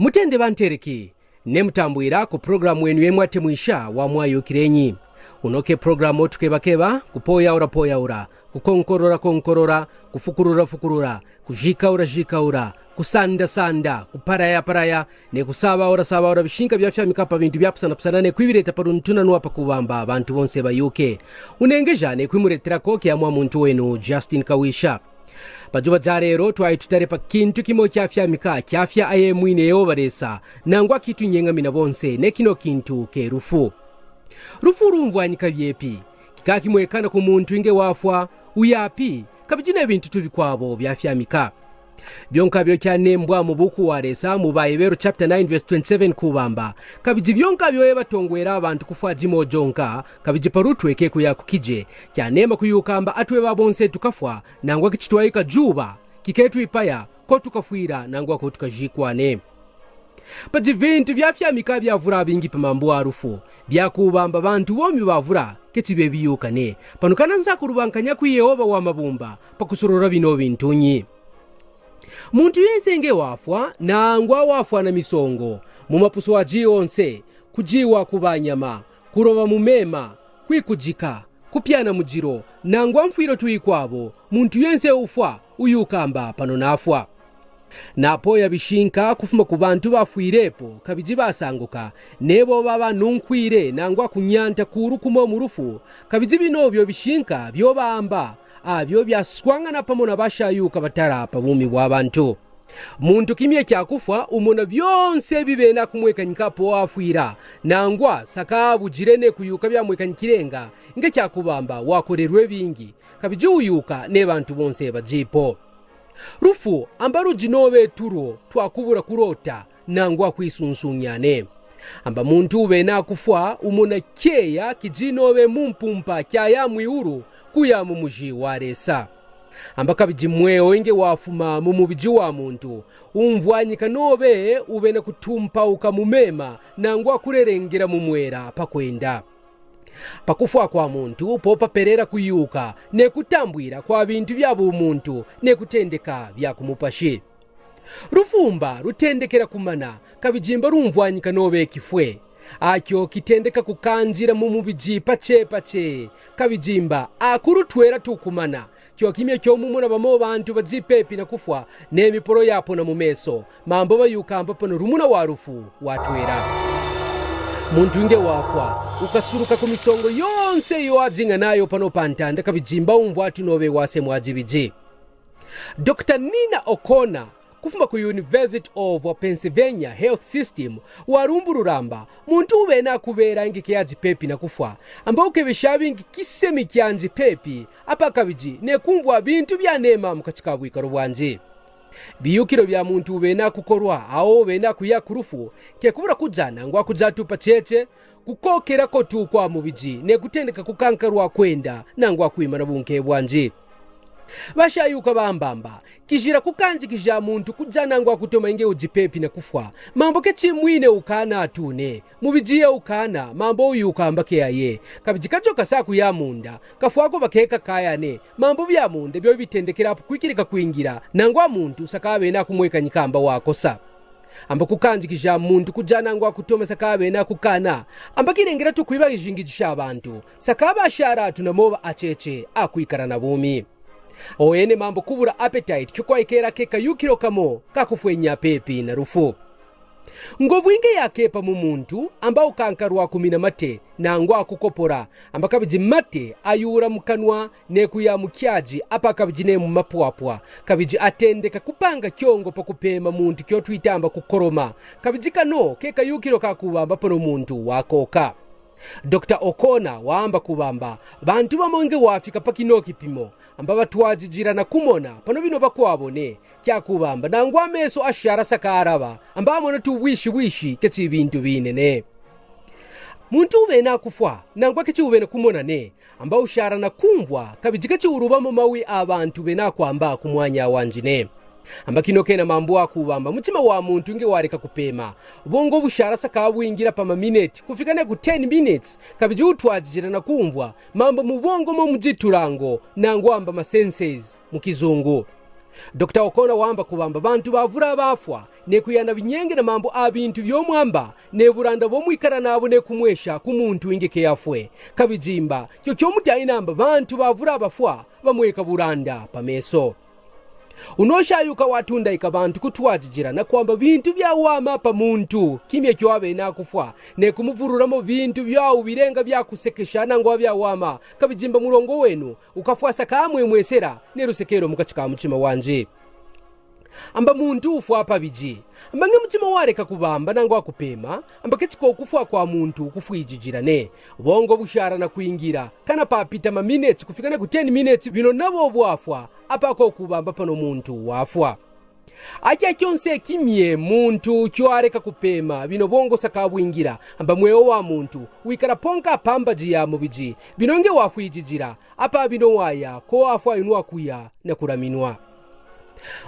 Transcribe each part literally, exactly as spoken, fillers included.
Mutende bantereki, ne mutambwira ku puroguramu wenu yemwatemwisha wamwayukirenyi. Unoke puroguramu otukebakeba, kupoyaura poyaura, kukonkorora konkorora, kufukurura fukurura, kujikaura jikaura, kusanda sanda, kuparaya paraya, ne kusabaura sabaura bishinka byafyamika pa bintu byapusana pusana ne kwibireta pa runtunanwa pa kubamba bantu bonse bayuke. Unengeja ne kwimuretera koke amwa muntu wenu Justin Kawisha. Pa juba ja rero twayi tutare pa kintu kimwe kyafyamika kyafya aye mwine Yehoba resa, nangwa kitunyengamina bonse ne kino kintu ke rufu. Rufu rumvwanyika byepi? Kika kimwekana ku muntu inge wafwa, uyapi, kabiji ne bintu tu bikwabo byafyamika. Byonka byo kyanembwa mu buku wa resa mu Bayibero chapter nine verse twenty-seven kubamba, kabiji byonka byo ebatongwera abantu kufwa jimo jonka, kabiji parutwe ke kuyakukije, kyanema kuyukamba atwe babonse tukafwa, nangwa kichitwayika juba, kike twipaya, ko tukafwira, nangwa ko tukajikwane. Paji bintu byafyamika byavura bingi pa mambo a rufu, byakubamba bantu bomi bavura, kechi bebiyukane. Pano kana nza kurubankanya ku Yehoba wa mabumba, pa kusurura bino bintunyi. Muntu yense nge wafwa, nangwa wafwa na misongo, mu mapusu aji onse, kujiwa kuba nyama, kuroba mu mema, kwikujika, kupyana mujiro, nangwa mfwiro twikwabo, muntu yense ufwa, uyukamba pano nafwa. Napoya bishinka kufuma ku bantu bafwirepo, kabiji basanguka, nebo baba nunkwire, nangwa kunyanta kuru kumo mu rufu, kabiji bino byo bishinka byo bamba, abyo byaswangana pamo na bashayuka batara pa bumi bwa bantu. Muntu kimye kyakufwa, umona byonse bibena kumwekanyika po afwira, nangwa saka bujire ne kuyuka byamwekanyikirenga, nge kyakubamba wakorerwe bingi, kabiji uyuka ne bantu bonse bajipo. Rufu, amba ruji nobe turo twakubura kurota, nangwa kwisunsunyane. Amba muntu ube nakufwa, umona kyeya kiji nobe mu mpumpa kyaya mwiuru, kuya mu muji wa resa. Amba kabiji mweo inge wafuma mu mubiji wa muntu, umvwanyika nobe ube nakutumpauka mu mema, nangwa kurerengera mu mwera pa kwenda. Pa kufwa kwa muntu, po paperera kuyuka, ne kutambwira kwa bintu bya bumuntu, ne kutendeka bya kumupashi. Rufumba rutendekera kumana, kabijimba rumvwanyika nobe kifwe. Akyo kitendeka kukanjira mu mubiji pache pache, kabijimba akurutwera tukumana. Kyo kimya kyo mumuna bamo bantu baji pepi na kufwa, ne miporo yapona mu meso, mambo bayukamba pano rumuna wa rufu watwera. Muntu nge wafwa, ukasuruka ku misongo yonse yo ajinga nayo pano pantanda, kabijimba umvwa atu nobe wase mwajibiji. Doctor Nina O'Connor, kufuma ku University of Pennsylvania Health System, warumbururamba, muntu ube nakubera nge keyaji pepi na kufwa, amba ukebesha bingi kisemi kyanji pepi, apa kabiji, ne kumvwa bintu byanema mu kachi ka bwikaro bwanji. Biyukiro bya muntu ube nakukorwa, awo ube nakuya ku rufu, kekubura kuja nangwa kuja tu pacheche, kukokera kotu kwa mubiji, ne kutendeka kukankarwa kwenda, nangwa kwimana bunke bwanji. Bashayuka bambamba, kijira kukanjikija muntu kuja nangwa kutoma inge uji pepi na kufwa. Mambo kechimwine ukana atune, mubiji ye ukana, mambo uyukamba keyaye. Kabiji kajo kasa kuya munda, kafwako bakeka kayane, mambo bya munda byo bitendekera apu kwikirika kwingira, nangwa muntu sakabe nakumwekanyikamba wakosa. Amba kukanjikija muntu kuja nangwa kutoma sakabe nakukana, amba kirengera tu kwiba kijingijisha abantu, sakaba ashara atu namoba acheche akwikara na bumi. Oyene mambo kubura appetite kyo kwaikera ke kayukiro kamo kakufwenya pepi na rufu. Ngovu inge yakepa mu muntu, amba ukankarwa kumina mate, nangwa kukopora, amba kabiji mate ayura mu kanwa, ne kuya mu kyaji, apa kabiji ne mu mapwapwa, kabiji atendeka kupanga kyongo pa kupema muntu kyo twitamba kukoroma, kabiji kano ke kayukiro kakubamba pano muntu wakoka. Doctor O'Connor wamba kubamba, bantu bamo nge wafika pa kino kipimo, amba batwajijira na kumona, pano bino bakwabone, kyakubamba, nangwa ameso ashara saka araba, amba amona tu bwishi bwishi, kechi bintu binene. Muntu ube nakufwa, nangwa kechi ube nakumona ne, amba ushara na kumvwa, kabiji kechi urubamo mawi a bantu be nakwamba ku mwanya wanji ne. Amba kino kena mambo akubamba, mutima wa muntu nge wareka kupema. Bongo bushara saka bwingira pa ma minute, kufika ne ku ten minutes, kabiji utwajijira na kumvwa, mambo mu bongo mo muji turango, nangwa amba ma senses mu kizungu. Doctor O'Connor wamba kubamba bantu bavura bafwa, nekuyana binyenge na mambo a bintu byomwamba, ne buranda bomwikara nabo nekumwesha ku muntu inge ke afwe. Kabijimba, kyo kyomutai namba bantu bavura bafwa, bamweka buranda pa meso. Unoshayuka watundaika bantu kutwajijira na kwamba bintu byawama pa muntu, kimye kyo abe nakufwa, nekumuvururamo bintu byawu birenga byakusekesha nangwa byawama, kabijimba murongo wenu, ukafwasa kamwemwesera, ne rusekero mukachi ka muchima wanji. Amba muntu ufwa pabiji. Amba nge muchima wareka kubamba nangwa kupema, amba kechiko kufwa kwa muntu kufwijijira ne. Bongo bushara na kwingira, kana papita ma minutes kufika na ku ten minutes, bino nabo bwafwa, apako kubamba pano muntu wafwa. Acha kyonse kimye muntu kyo areka kupema, bino bongo saka bwingira, amba mweo wa muntu, wikara ponka pambaji ya mubiji, bino nge wafwijijira, apa bino waya, ko afwa inwa kuya na kuraminwa.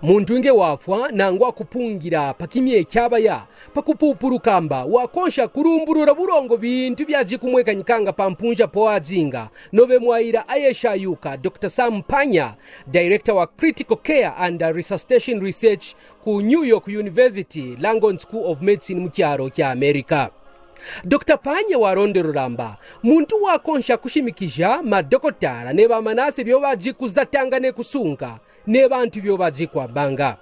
Muntu inge wafwa, nangwa kupungira pa kimye kyabaya, pa kupupuru kamba, wakonsha kurumburura burongo bintu byaji kumwekanyikanga pa mpunja po azinga, nobe mwaira ayeshayuka, Doctor Sam Panya, Director wa Critical Care and Resuscitation Research ku New York University, Langone School of Medicine mu kyaro kya America. Doctor Panya waronderoramba, muntu wakonsha kushimikija madokotara ne bamanase byo baji kuzatanga ne kusunga, ne bantu byo baji kwambanga.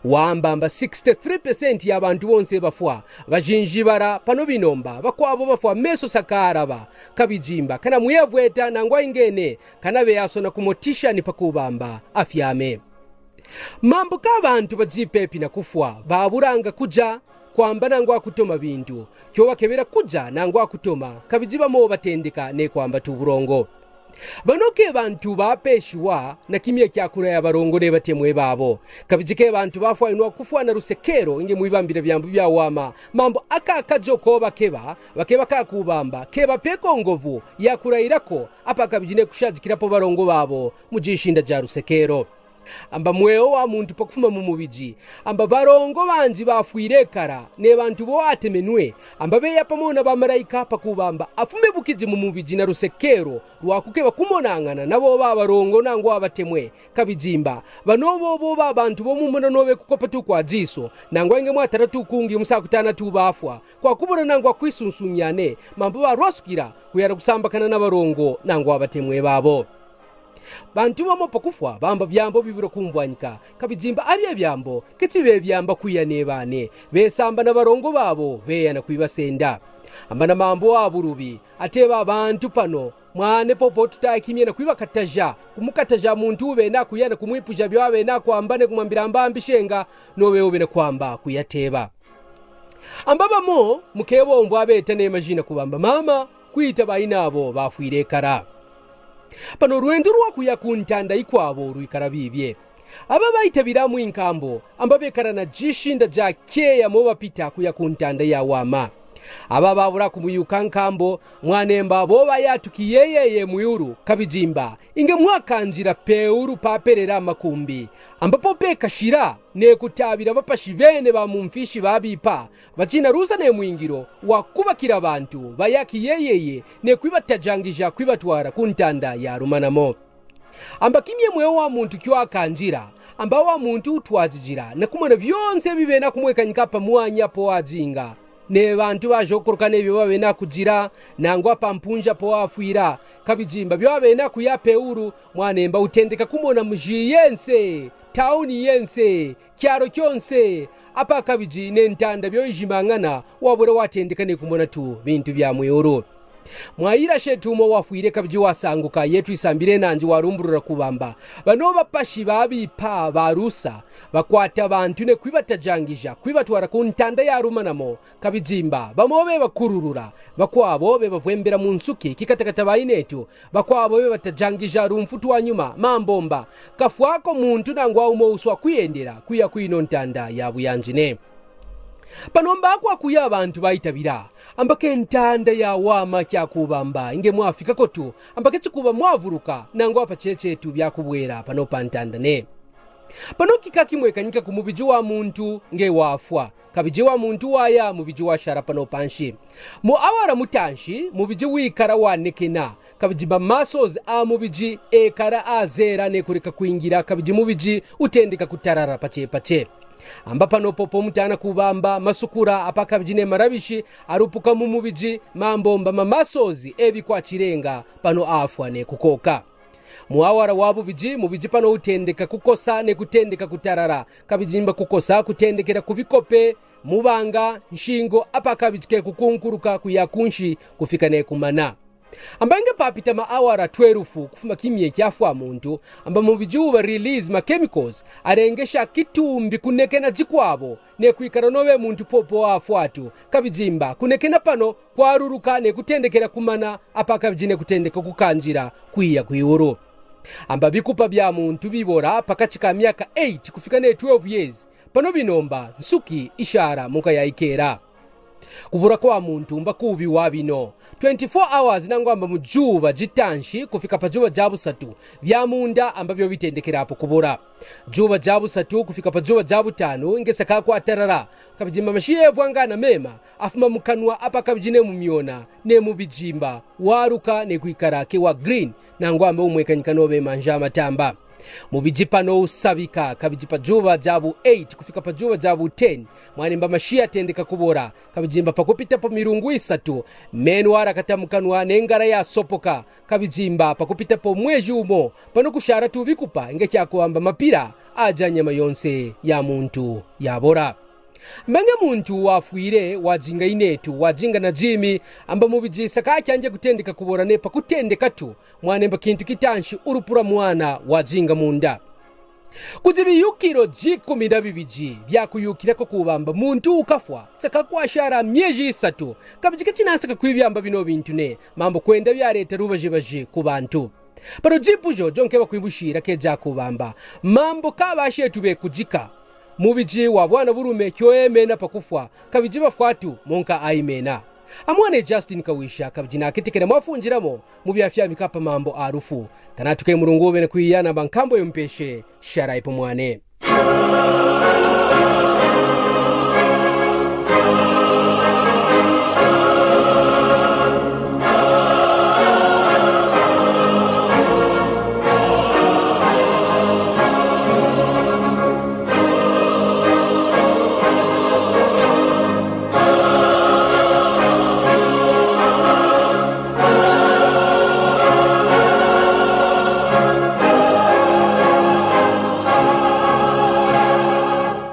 Wamba amba sixty-three percent ya bantu bonse bafwa, bajinjibara pano binomba, bakwabo bafwa meso sakaraba, kabijimba, kana muyavweta nangwa ingene, kana beyasona kumotisha ni pakubamba, afyame. Mambo ka bantu baji pepi na kufwa, baburanga kuja, kwamba nangwa kutoma bintu, kyo bakebera kuja nangwa kutoma, kabiji bamo batendeka ne kwamba tuburongo. Bano ke bantu bapeshiwa na kimya kya kuraya barongo ne batemwe babo. Kabiji ke bantu bafwainwa kufwa na rusekero inge mwibambira byambo bya wama, mambo aka kajo ko bakeba, bakeba kakubamba, keba peko ngovu ya kurayirako, apa kabiji ne kushajikirapo barongo babo mu jishinda ja rusekero. Amba mweo wa muntu pakufuma mu mubiji, amba barongo banji bafwire kara, ne bantu bo atemenwe, amba beya pamo na bamaraika pakubamba afume bukiji mu mubiji na rusekero, rwakukeba kumonangana nabo ba barongo nangwa batemwe, kabijimba. Bano bo bo ba bantu bo mumona nobe kukopa tu kwa jiso, nangwa inge mwatara tu kungi musakutana tu bafwa, kwa kubona nangwa kwisunsunyane, mambo barwasukira kuyara kusambakana na barongo nangwa batemwe babo. Bantu bamo pakufwa, bamba byambo bibura kumvwanyika, kabijimba abya byambo, keti be byamba kwiya nebane, besamba na barongo babo, beyana kwibasenda. Amba na mambo aburubi, ateba abantu pano, mwane popo tutakimye na kwibakataja, kumukataja muntu ube nakuyana kumwipuja byo abe nakwamba ne kumwambira amba ambishenga, nobe ube nakwamba kuyateba. Amba bamo, mukebomvwa abeta ne majina kubamba mama, kwita bainabo bafwire kara. Pano rwendo rwa kuya ku ntanda ikwabo rwikara bibye. Aba baitabira mu inkambo, amba bekara na jishinda ja keya mo bapita kuya ku ntanda ya wama. Aba babura kumuyuka nkambo, mwanemba bo bayatuki yeyeye mwiuru, kabijimba, inge mwakanjira peuru paperera makumbi. Amba po pekashira, ne kutabira bapashi bene ba mumfishi babipa, bachina rusa ne mwingiro wa kubakira bantu, bayaki yeyeye, ne kwibatajangija kwibatwara ku ntanda ya rumanamo. Amba kimye mweo wa muntu kyo akanjira, amba wa muntu utwajijira, na kumona byonse bibe nakumwekanyika pa mwanya po ajinga. Ne bantu bajokuruka nebyo babe nakujira, nangwa pa mpunja po afwira, kabijimba byo abe nakuya peuru, mwanemba utendeka kumona muji yense, tauni yense, kyaro kyonse, apa kabiji ne ntanda byo ijimangana, wabura watendeka ne kumona tu bintu bya mwiuru. Mwayira shetu umo wafwire kabiji wasanguka, yetu isambire nanji warumburura kubamba. Bano bapashi babipa barusa, bakwata bantu ne kwibatajangija, kwibatwara ku ntanda ya rumanamo, kabijimba, bamo be bakururura, bakwabo be bavwembera mu nsuki, kikatakata bainetu, bakwabo be batajangija rumfutu wa nyuma, mambomba, kafwako muntu nangwa umo uswa kuyendera, kuya kwino ntanda ya buyanjine. Pano mba kwa kuya abantu baitabira, amba ke ntanda ya wama kya kubamba, inge mwafikako tu, amba ke chikuba mwavuruka, nangwa pa cheche tu bya kubwera, pano pa ntanda ne. Pano kika kimwekanyika ku mubiji wa muntu nge wafwa, kabiji wa muntu waya mubiji washara pano panshi. Mu awara mutanshi mubiji wikara wanekena, kabiji ma muscles a mubiji ekara azera nekureka kwingira, kabiji mubiji utendeka kutarara pache pache. Amba pano popo mutana kubamba masukura apa kabiji ne marabishi arupuka mu mubiji, mambo mba ma muscles ebi kwachirenga pano afwa nekukoka. Mu awara wa bubiji, mubiji pano utendeka kukosa nekutendeka kutarara, kabiji mba kukosa kutendekera ku bikope, mubanga, nshingo, apa kabiji ke kukunkuruka kuya kunshi kufika nekumana. Amba nge papita ma awara twelve kufuma kimye kyafwa muntu, amba mubiji uba release ma chemicals arengesha kitumbi kunekena jikwabo, nekwikara nobe muntu popo afwatu, kabiji mba kunekena pano kwaruruka nekutendekera kumana, apa kabiji nekutendeka kukanjira kwiya kwiuru. Amba bikupa bya muntu bibora pakachi ka myaka eight kufika ne twelve years, pano bino mba nsuki ishara munka yaikera. Kubura kwa muntu mba kubi wa bino. Twenty-four hours nangwa amba mu juba jitanshi kufika pa juba ja busatu, bya munda amba byo bitendekera apo kubura. Juba ja busatu kufika pa juba ja butanu nge saka kwatarara, kabiji mba mashi evwangana mema afuma mu kanwa apa kabiji ne mu myona ne mu bijimba, waruka nekwikara ke wa green, nangwa amba umwekanyika nobe manja matamba. Mubiji pano usabika, kabiji pa juba ja bu eight kufika pa juba ja bu ten, mwane mba mashi atendeka kubora, kabiji mba pakupita pa mirungu isatu, meno arakata mu kanwa nengara yasopoka, kabiji mba pakupita pa mwezi umo, pano kushara tu bikupa nge kyakuba amba mapira aja nyama yonse ya muntu yabora. Amba nge muntu wafwire wajinga inetu, wajinga na jimi, amba mubiji saka kyanje kutendeka kubora ne pakutendeka tu, mwane mba kintu kitanshi urupura mwana wajinga munda. Kuji biyukiro jikumi na bibiji byakuyukira ko kubamba muntu ukafwa saka kwashara myezi isatu, kabiji kachinasaka kwibi amba bino bintu ne, mambo kwenda byareta rubajibaji ku bantu. Paro jipu jo jo nke bakwibushira ke jakubamba, mambo kabashetu bekujika. Mubiji wa bwana burume kyo emena pakufwa, kabiji bafwatu monka aimena. Amwane Justin Kawisha, kabiji nakitikira mwafunjiramo mu byafyamika pa mambo arufu. Kanatuke murungu ubene kwiyana bankambo yompeshe, shara ipo mwane.